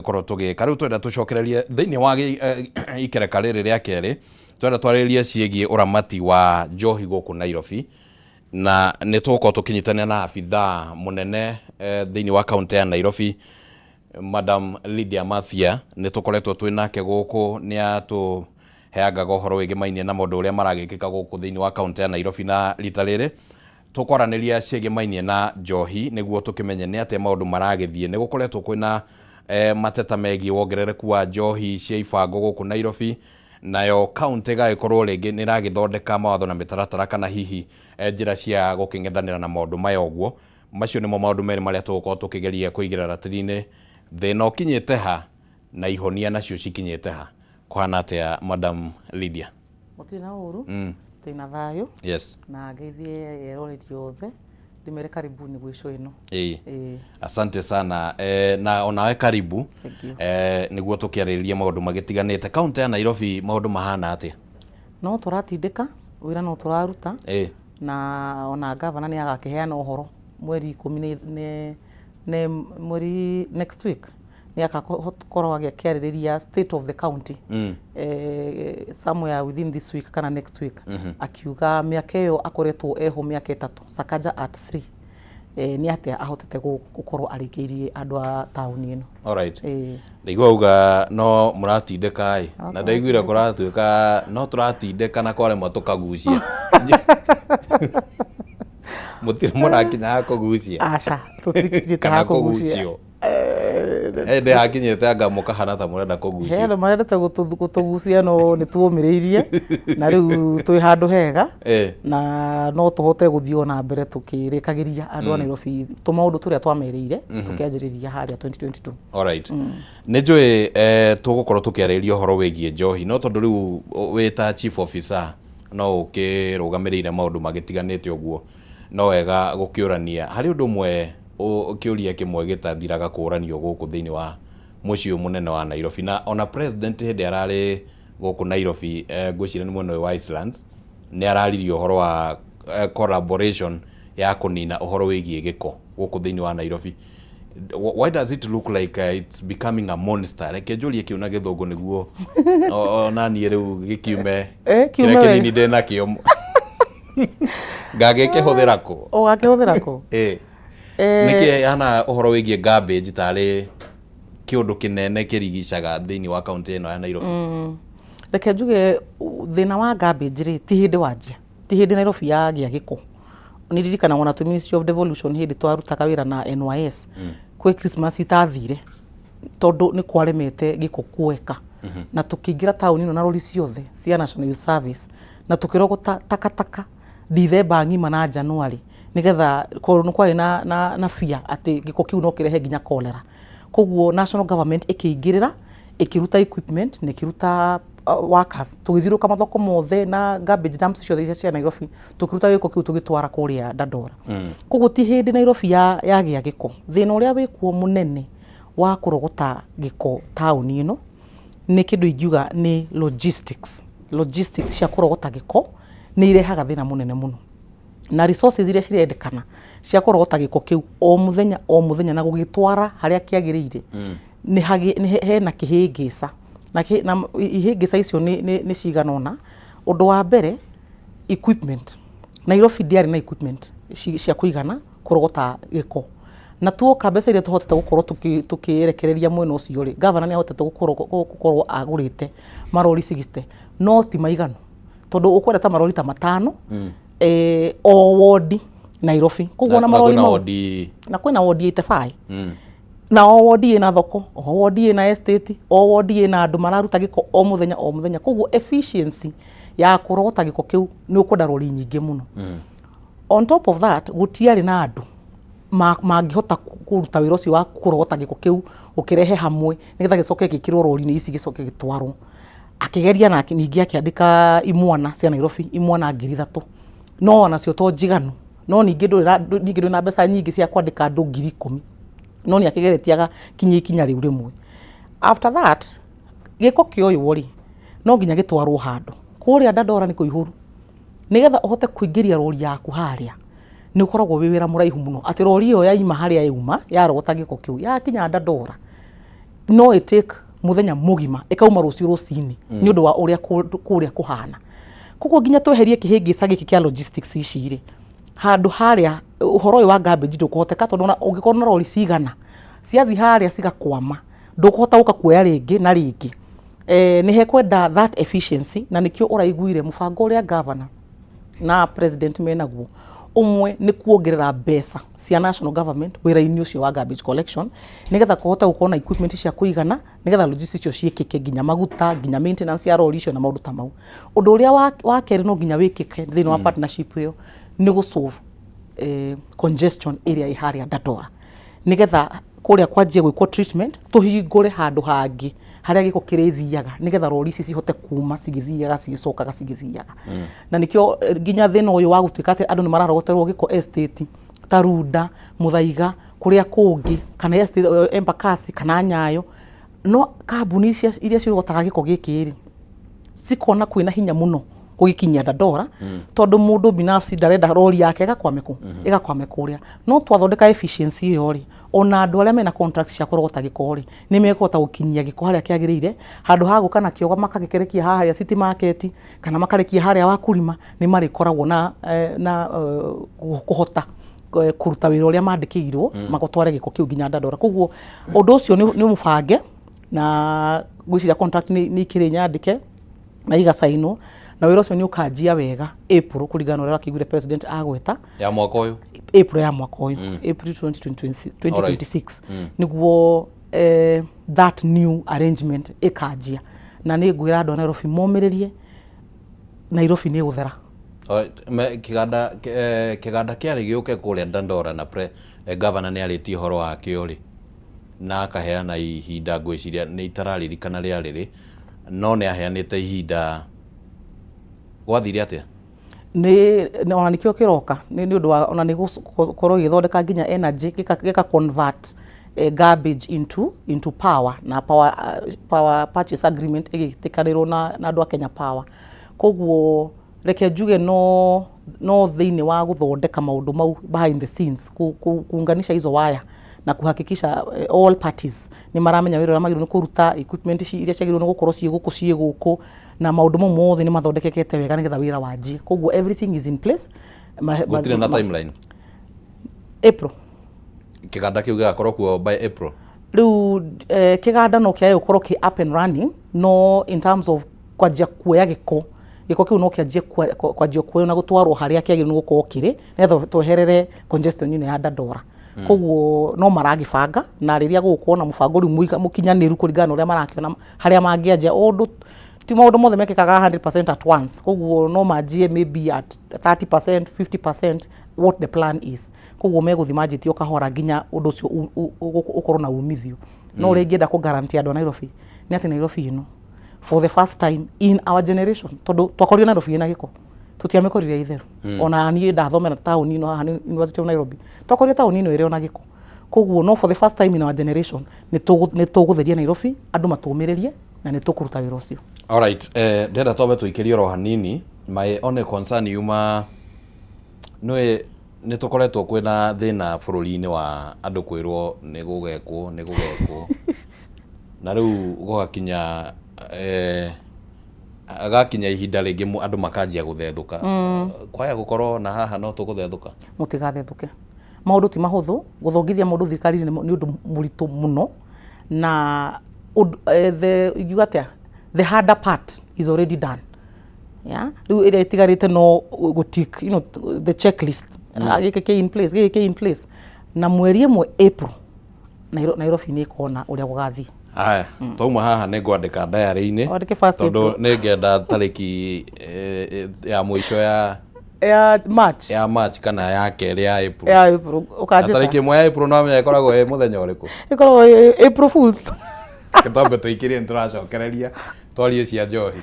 Korwo tũgĩka rĩu, twenda tũcokererie thĩinĩ wa ikereka rĩrĩ rĩa kerĩ, twenda twarĩrĩrie ciĩgiĩ ũramati wa njohi gũkũ Nairobi, na nĩ tũgũkorwo tũkĩnyitanĩra na abithaa mũnene thĩinĩ wa kaũntĩ ya Nairobi, Madam Lydia Mathia. Nĩ tũkoretwo twĩ nake gũkũ, nĩ atũheangaga ũhoro wĩgĩmainie na maũndũ ũrĩa maragĩkĩka gũkũ thĩinĩ wa kaũntĩ ya Nairobi, na rita rĩrĩ tũkwaranĩria ciĩgĩmainie na njohi nĩguo tũkĩmenye nĩ atĩa maũndũ maragĩthiĩ. Nĩ gũkoretwo kwĩna mateta megiĩ wongerereku wa njohi cia ibango gũkũ Nairobi, nayo kaũntĩ ĩgagĩkorwo rĩngĩ nĩ ĩragĩthondeka mawatho na mĩtaratara kana hihi njĩra cia gũkĩng'ethanĩra na maũndũ maya. Ũguo macio nĩmo maũndũ merĩ marĩa tũgũkorwo tũkĩgeria kũigĩra ratiri-inĩ: thĩna ũkinyĩte ha na ihonia nacio cikinyĩte ha. Kũhana atĩa, Madam Lydia? Gũtirĩ na ũru. Twĩna thayũ. Na ngeithie eroreri othe, ndĩmere karibuni gwĩ show ĩno. Ĩĩ. Asante sana, na onawe karibu. Thank you. Nĩguo tũkĩarĩrĩrie maũndũ magĩtiganĩte. Kaũntĩ ya Nairobi maũndũ mahana atĩa? No tũratindĩka wĩra, no tũraruta. Na ona gavana nĩ agakĩheana ũhoro mweri 10 nĩ mweri next week, nĩ agakorwo agĩkĩarĩrĩria state of the county somewhere within this week kana next week, akiuga mĩaka ĩyo akoretwo eho, mĩaka 3, Sakaja at 3, nĩ atĩa ahotete gũkorwo arĩkĩirie andũ a taũni ĩno. Alright. Ndaigua uga no mũratindĩka ĩ, na ndaiguire kũratuĩka no tũratindĩka na kwaremwo tũkagucia. Mũtirĩ mũrakinya ha kũgucia? Aca, tũtikinyĩte kana ha kũgucia. Kũgucio hĩndĩ hakinyĩte anga mũkahana ta mũrenda kũgucio. He andũ marendete gũtũgucia, no nĩ tuomĩrĩirie na rĩu twĩ handũ hega na no tũhote gũthiĩ ona mbere tũkĩrĩkagĩria andũ a Nairobi tũmaũndũ tũrĩa twamerĩire tũkĩanjĩrĩria harĩa 2022. Alright. Nĩ njũĩ tũgũkorwo tũkĩarĩrĩria ũhoro wĩgiĩ njohi, no tondũ rĩu wĩ ta chief officer no ũkĩrũgamĩrĩire maũndũ magĩtiganĩte ũguo, no wega gũkĩũrania harĩ ũndũ ũmwe, kĩũria kĩmwe gĩtathiraga kũũranio gũkũ thĩinĩ wa mũciĩ ũyũ mũnene wa Nairobi, na ona president hĩndĩ ararĩ gũkũ Nairobi, ngwĩciria nĩ mwena ũyũ wa Islands, nĩ araririe ũhoro wa collaboration ya kũnina ũhoro wĩgiĩ gĩko gũkũ thĩinĩ wa Nairobi. Why does it look like it's becoming a monster? Reke njũrie kĩu na gĩthũngũ nĩguo ona niĩ rĩu gĩkiume kiume kĩrĩa wega. Kĩnini ndĩ nakĩo ngagĩkĩhũthĩra kũ? Ũgakĩhũthĩra kũ? Nĩkĩ hana ũhoro wĩgiĩ garbage tarĩ kĩũndũ kĩnene kĩrigicaga thĩinĩ wa kaũntĩ ĩno ya Nairobi? Reke njuge, thĩna wa garbage rĩ, ti hĩndĩ wanjia, ti hĩndĩ Nairobi yagĩa gĩko. Nĩ ndirikanaga ona twĩ Ministry of Devolution, hĩndĩ twarutaga wĩra na NYS, kwĩ Christmas itathire tondũ nĩ kwaremete gĩko kuoeka, na tũkĩingĩra taũni ĩno na rori ciothe cia National Youth Service na tũkĩrogota takataka Dithemba ng'ima na January, nĩgetha korwo nĩ kwarĩ na fear atĩ gĩko kĩu no kĩrehe nginya cholera. Koguo national government ĩkĩingĩrĩra, ĩkĩruta equipment na ĩkĩruta workers, tũgĩthiũrũrũka mathoko mothe na garbage dumps ciothe iria cia Nairobi, tũkĩruta gĩko kĩu tũgĩtwara kũrĩa Dandora. Koguo ti hĩndĩ Nairobi yagĩa gĩko. Thĩna ũrĩa wĩkuo mũnene wa kũrogota gĩko taũni ĩno nĩ kĩndũ ingiuga nĩ logistics. Logistics cia kũrogota gĩko nĩ irehaga thĩna mũnene mũno, na resources iria cirendekana cia kũrogota gĩko kĩu o mũthenya o mũthenya na gũgĩtwara harĩa kĩagĩrĩire, nĩ hena kĩhĩngĩca, na ihĩngĩca icio nĩ cigana ũna. Ũndũ wa mbere, equipment. Nairobi ndĩarĩ na equipment cia kũigana kũrogota gĩko, na tuoka mbeca iria tũhotete gũkorwo tũkĩrekereria mwena ũcio rĩ, gavana nĩ ahotete gũkorwo agũrĩte marori 60, no ti maiganu, tondũ ũkwenda ta marori ta 5 o wodi Nairobi. Koguo ona na marori kwĩna mau wodi na kwĩna wodi 85, na o wodi ĩna thoko, o wodi ĩna estate, o wodi ĩna andũ mararuta gĩko o mũthenya o mũthenya. Koguo efficiency ya kũrogota gĩko kĩu nĩ ũkwenda rori nyingĩ mũno. On top of that, gũtiarĩ na andũ mangĩhota kũruta wĩra ũcio wa kũrogota gĩko kĩu, gũkĩrehe hamwe nĩgetha gĩcoke gĩkĩrwo rori-inĩ ici, gĩcoke gĩtwarwo. Akĩgeria na ningĩ akĩandĩka imwana cia Nairobi, imwana 3000, no onacio to njiganu. No ningĩ ningĩ ndũrĩ na mbeca nyingĩ cia kwandĩka andũ 10,000, no nĩ akĩgeretie agakinyia ikinya rĩu rĩmwe. After that, gĩko kĩoywo rĩ, no nginya gĩtwarwo handũ. Kũrĩa Dandora nĩ kũihũru. Nĩgetha ũhote kũingĩria rori yaku harĩa, nĩ ũkoragwo wĩ wĩra mũraihu mũno, atĩ rori ĩyo yaima harĩa yauma yarogota gĩko kĩu, yakinya Dandora. No ĩ take mũthenya mũgima ĩkauma rũciũ rũcinĩ nĩ ũndũ wa ũrĩa kũrĩa kũhana. Koguo nginya tweherie kĩhĩngĩca gĩkĩ kĩa logistics ici rĩ, handũ harĩa ũhoro ũyũ wa garbage ndũkũhoteka, tondũ ona ũngĩkorwo na rori cigana ciathiĩ harĩa cigakwama, ndũkũhota gũka kuoya rĩngĩ na rĩngĩ. Nĩ hekwenda that efficiency, na nĩkĩo ũraiguire mũbango ũrĩa governor na president menaguo ũmwe nĩ kuongerera mbeca cia national government wĩra-inĩ ũcio wa garbage collection, nĩgetha kũhote gũkorwo na equipment cia kũigana, nĩgetha logistics icio ciĩkĩke, nginya maguta, nginya maintenance ya rori icio na maũndũ ta mau. Ũndũ ũrĩa wa kerĩ no nginya wĩkĩke thĩinĩ wa partnership ĩyo nĩ gũ solve congestion ĩrĩa ĩ harĩa Dandora, nĩgetha kũrĩa kwanjie gwĩkwo treatment, tũhingũre handũ hangĩ harĩa gĩko kĩrĩthiaga, nĩgetha rori ici cihote kuma cigĩthiaga, cigĩcokaga, cigĩthiaga. Na nĩkĩo nginya thĩna ũyũ wa gũtuĩka atĩ andũ nĩ mararogoterwo gĩko estate ta Runda, Muthaiga, kũrĩa kũngĩ, kana estate Embakasi kana Nyayo, no kambuni iria cirogotaga gĩko gĩkĩ rĩ, cikona kwĩna hinya mũno gũgĩkinyia Dandora, tondũ mũndũ binafsi ndarenda rori yake ĩgakwame kũ ĩgakwame kũrĩa. No twathondeka efficiency ĩyo rĩ, ona andũ arĩa mena contract cia kũrogota gĩko rĩ, nĩ mekũhota gũkinyia gĩko harĩa kĩagĩrĩire, handũ ha gũka nakĩo makagĩkerekia haha harĩa City Market kana makarekia harĩa Wakulima. Nĩ marĩkoragwo na kũhota kũruta wĩra ũrĩa mandĩkĩirwo, magũtware gĩko kĩu nginya Dandora. Koguo ũndũ ũcio nĩ mũbange, na ngwĩciria contract nĩ ikĩrĩ nyandĩke na igacainwo, na wĩra ũcio nĩ ũkanjia wega April, kũringana na ũrĩa wakĩiguire president agweta. Ya mwaka ũyũ? April ya mwaka ũyũ, April 2026, 2026 nĩguo that new arrangement ĩkanjia. Na nĩ ngwĩra andũ a Nairobi momĩrĩrie, Nairobi nĩ ĩgũthera. Alright, kĩganda kĩarĩ gĩũke kũrĩa Dandora na governor nĩ arĩtie ũhoro wakĩo rĩ, na akaheana ihinda, ngwĩciria nĩ itararirikana rĩarĩ rĩ, no nĩ aheanĩte ihinda. Gwathire atĩa? Nĩ ona nĩkĩo kĩroka nĩ ũndũ wa ona nĩ gũkorwo gĩgĩthondeka nginya energy, gĩka convert garbage into power, na power purchase agreement ĩgĩtĩkanĩrwo na andũ a Kenya Power. Koguo reke njuge no thĩinĩ wa gũthondeka maũndũ mau behind the scenes, kuunganisha hizo waya na kuhakikisha all parties nĩ maramenya wĩra ũrĩa magĩrĩirwo nĩ kũruta, equipment iria ciagĩrĩirwo nĩ gũkorwo ciĩ gũkũ ciĩ gũkũ, na maũndũ mau mothe nĩ mathondekekete wega nĩgetha wĩra wanjie. Koguo everything is in place. Gũtirĩ na timeline? April. Kĩganda kĩu gĩgakorwo kuo by April? Rĩu kĩganda no kĩage gũkorwo kĩ up and running, no in terms of kwanjia kuoya gĩko, gĩko kĩu no kĩanjie kwanjia kuoywo na gũtwarwo harĩa kĩagĩrĩirwo nĩ gũkorwo kĩrĩ, nĩgetha tweherere congestion ĩno ya Dandora. Koguo no maragĩbanga, na rĩrĩa gũgũkorwo na mũbango rĩu mũkinyanĩru kũringana na ũrĩa marakĩona harĩa mangĩanjia ũndũ, ti maũndũ mothe mekĩkaga 100% at once. Koguo no manjie maybe at 30%, 50% what the plan is. Koguo megũthiĩ manjĩtie o kahora nginya ũndũ ũcio ũkorwo na umithio. No ũrĩa ingĩenda kũ guarantee andũ a Nairobi nĩ atĩ Nairobi ĩno, for the first time in our generation, tondũ twakorire Nairobi ĩna gĩko, tũtiamĩkorire itheru. Ona niĩ ndathomera taũni ĩno haha nĩ University of Nairobi, twakorire taũni ĩno ĩrĩ ona gĩko. Koguo no for the first time in our generation nĩ tũgũtheria Nairobi. Andũ matũmĩrĩrie na nĩ tũkũruta wĩra ũcio. Alright, ndĩrenda twambe tũikĩrie oro hanini. My only concern yuma nĩ nĩ tũkoretwo kwĩna thĩna bũrũri-inĩ wa andũ kwĩrwo nĩ gũgekwo, nĩ gũgekwo, na rĩu gũgakinya agakinya ihinda rĩngĩ andũ makanjia gũthethũka. Kwaya gũkorwo na haha no tũgũthethũka. Mũtigathethũke, maũndũ ti mahũthũ. Gũthongithia mũndũ thirikari-inĩ nĩ ũndũ mũritũ mũno, na the ingiuga atĩa, the harder part is already done, yeah? Rĩu ĩrĩa ĩtigarĩte no gũtick the checklist. Gĩkĩ kĩ in place, gĩkĩ kĩ in place, na mweri ĩmwe April Nairobi nĩ ĩkona ũrĩa gũgathiĩ. Haya, twauma haha nĩ ngwandĩka diary-inĩ. Wandĩke first tondũ April. Nĩ ngenda tarĩki ya mũico ya ya March. Ya March kana ya kerĩ ya April. Ya April. Na ũkanjĩta. Tarĩki 1 ya April no amenya ĩkoragwo ĩ mũthenya ũrĩkũ? Ĩkoragwo ĩ April Fools. Twambe tũikĩrie, nĩ tũracokereria twarie cia njohi.